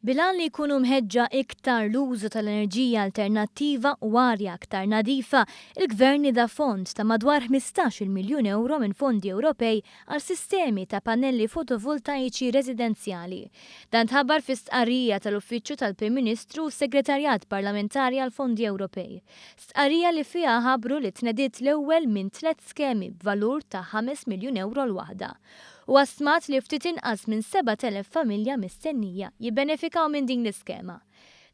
Bil-għan li jkunu mħeġġa iktar l-użu tal-enerġija alternattiva u arja aktar nadifa, il-Gvern nieda fond ta' madwar 15-il miljun ewro minn fondi Ewropej għal sistemi ta' pannelli fotovoltaiċi residenzjali. Dan tħabbar fi stqarrija tal-Uffiċċju tal-Prim Ministru u s-Segretarjat Parlamentari għall-Fondi Ewropej. Stqarrija li fiha ħabbru li tnediet l-ewwel minn tliet skemi b'valur ta' 5 miljun ewro l-waħda. Huwa stmat li ftit inqas minn 7,000 familja mistennija jibbenefikaw minn din l-iskema.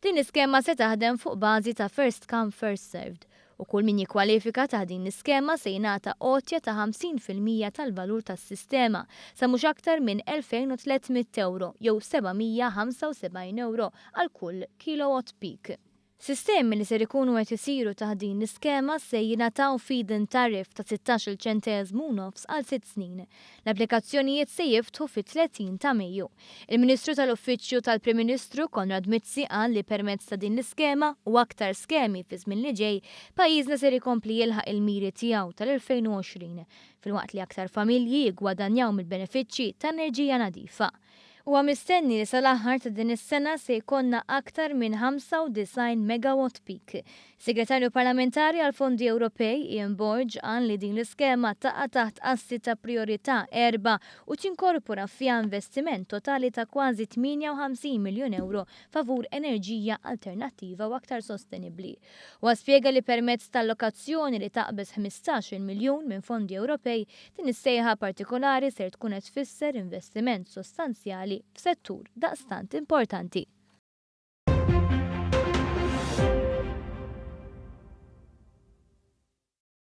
Din l-iskema se taħdem fuq bażi ta' first come first served u kull min jikkwalifika taħt din l-iskema se jingħata għotja ta' 50% tal-valur tas-sistema sa mhux aktar minn 2,300 ewro jew 775 ewro għal kull kilowatt peak. Sistemi li ser ikunu qed isiru taħt din l-iskema se jingħataw feed-in tariff ta' 16-il ċenteżmu u nofs għal sitt snin. L-applikazzjonijiet se jiftħu fit-30 ta' Mejju. Il-Ministru tal-Uffiċċju tal-Prim Ministru Konrad Mizzi qal li permezz ta' din l-iskema u aktar skemi fi żmien li ġej, pajjiżna ser ikompli jilħaq il-miri tiegħu tal-2020, filwaqt li aktar familji jiggwadanjaw mill-benefiċċji ta' enerġija nadifa. Huwa mistenni li sal-aħħar ta' din is-sena se jkollna aktar minn 95 megawatt peak. Segretarju Parlamentari għall-Fondi Ewropej Ian Borg qal li din l-iskema taqa' taħt assi ta' prijorità erba' u tinkorpora fiha investiment totali ta' kważi 58 miljun ewro favur enerġija alternattiva u aktar sostenibbli. Huwa spjega li permezz ta' allokazzjoni li taqbeż 15-il miljun minn fondi Ewropej, Din is-sejħa partikolari ser tkun qed tfisser investiment sostanzjali f'settur daqstant importanti.